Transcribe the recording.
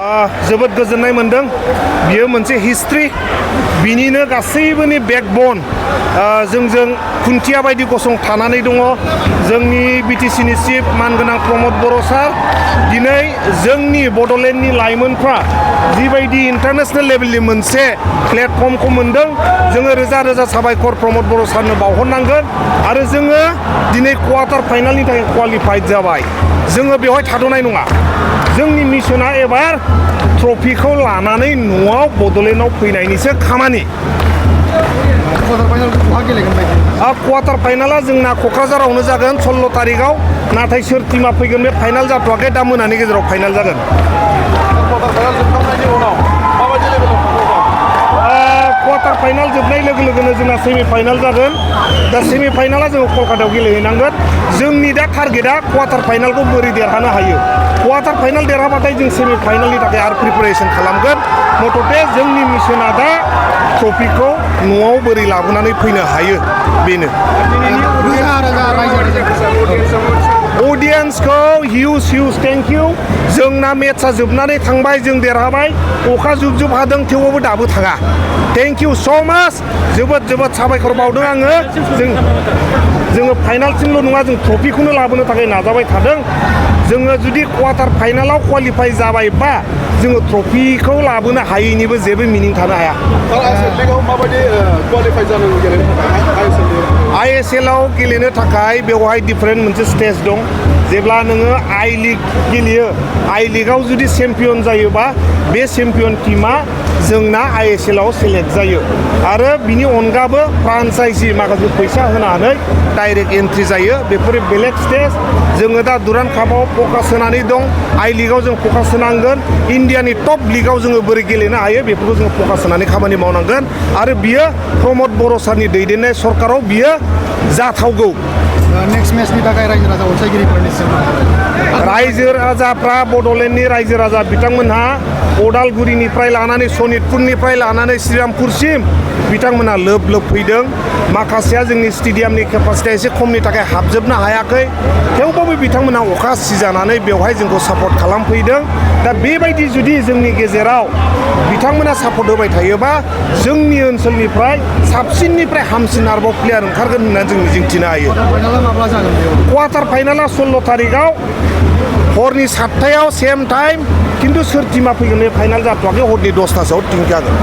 जोबोद गोजोननाय मोनदों बियो मोनसे हिस्ट्री बिनिनो गासैबोनि बेकबोन जोंजों खुन्थिया बायदि गसंथानानै दङ जोंनि बिटिसिनि चिफ मानगोनां प्रमद बर' सार दिनै जोंनि बड'लेण्डनि लाइमोनफ्रा जिबायदि इन्टारनेशनेल लेभेलनि मोनसे प्लेटफर्मखौ मोनदों जोङो रोजा रोजा साबायखर प्रमद बर' सारनो बावहरनांगोन आरो जोङो दिनै क्वार्टार फाइनालनि थाखाय क्वालिफाइड जाबाय जोङो बेवहाय थाद'नाय नङा जोंनि मिशना एबार ट्रफिखौ लानानै न'आव बड'लेण्डआव फैनायनिसो खामानि क्वार्टार फाइनाला जोंना क'क्राझारावनो जागोन 16 तारिखआव नाथाय सोर टीमा फैगोन बे फाइनाल जाथ'वाखै दा मोनानि गेजेराव फाइनाल जागोन क्वार्टार फाइनाल जोबनाय लोगो लोगोनो जोंना सेमि फाइनाल जागोन दा सेमि फाइनाला जोङो कलकातायाव गेलेहैनांगोन जोंनि दा टारगेटआ क्वार्टार फाइनालखौ बोरै देरहानो हायो क्वार्टार फाइनाल देरहाबाथाय जों सेमि फाइनालनि थाखाय आरो प्रिपारेसन खालामगोन मथथे जोंनि मिशना दा ट्रफिखौ न'आव बोरै लाबोनानै फैनो हायो बेनो अडियन्सखौ हिउज थेंक इउ जोंना मेट्सआ जोबनानै थांबाय जों देरहाबाय अखा जुब जुब हादों थेवबाबो दाबो थाङा थेंक इउ स' माच जोबोद साबायखर बावदों आङो जोङो फाइनालसिमल' नङा जों ट्रफिखौनो लाबोनो थाखाय नाजाबाय थादों जोङो जुदि क्वार्टार फाइनालाव क्वालिफाइ जाबायबा जोङो ट्रफिखौ लाबोनो हायैनिबो जेबो मिनिं थानो हाया आइएसएलआव गेलेनो थाखाय बेवहाय डिफारेन्ट मोनसे स्टेज दं जेब्ला नोङो आइ लिग गेलेयो आइ लिगाव जुदि चेम्पियन जायोबा बे चेम्पियन टीमा जोंना आइएसएलआव सेलेक्ट जायो आरो बिनि अनगाबो फ्रान्चाइजि माखासे फैसा होनानै डाइरेक्ट एन्ट्रि जायो बेफोर बेलेग स्टेज जोङो दा दुरान्ड कापआव फकास होनानै दं आइ लिगाव जों फकास होनांगोन इन्डियानि टप लिगाव जोङो बोरै गेलेनो हायो बेफोरखौ जोङो फकास होनानै खामानि मावनांगोन आरो बियो प्रमद बर' सारनि दैदेननाय सरकाराव बियो जाथावगौ नेक्स्ट मेचनि थाखाय रायजो राजा अनसायगिरिफोरनिसिम रायजो राजाफ्रा बड'लेण्डनि रायजो राजा बिथांमोनहा उदालगुरिनिफ्राय लानानै सनितपुरनिफ्राय लानानै श्रीरामपुरसिम बिथांमोनहा लोब फैदों माखासेया जोंनि स्टेडियामनि केपासिटिया एसे खमनि थाखाय हाबजोबनो हायाखै थेवबाबो बिथांमोनहा अखा सिजानानै बेवहाय जोंखौ सापर्ट खालामफैदों दा बेबायदि जुदि जोंनि गेजेराव बिथांमोना सापर्ट होबाय थायोबा जोंनि ओनसोलनिफ्राय साबसिननिफ्राय हामसिन आरोबाव प्लेयार ओंखारगोन होननानै जों मिजिंथिनो हायो क्वार्टार फाइनाला 16 तारिखआव हरनि 7टायाव सेम टाइम खिन्थु सोर टीमा फैगोन बे फाइनाल जाथ'वाखै हरनि 10टासोआव टिम जागोन